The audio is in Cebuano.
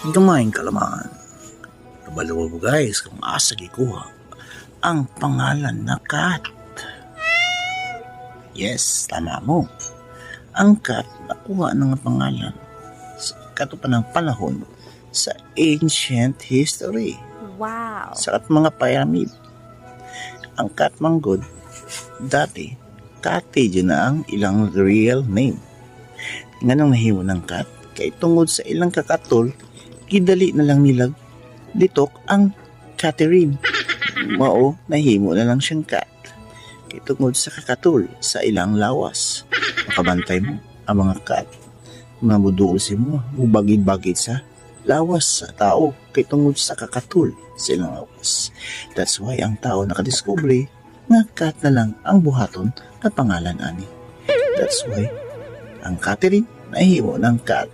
Gamayng kaalaman. Kabalo mo, guys, kung asa gikuha ang pangalan na cat? Yes, tama mo. Ang cat, nakuha ng pangalan sa kato pa ng panahon sa ancient history. Sa at mga pyramid. Ang cat manggod, dati, Kati yun na ang ilang real name. Nganong nahimo ng cat? Kay tungod sa ilang kakatol, gidali na lang nila litok ang Catherine. Mao, nahimo na lang siyang cat. Kay tungod sa kakatol sa ilang lawas. Makabantay mo, ang mga cat, mamuduol si mo, mubagid-bagid sa lawas sa tao kay tungod sa kakatol sa ilang lawas. That's why ang tao nakadiscover nga cat na lang ang buhaton na pangalan ani. That's why ang Catherine nahimo ng cat.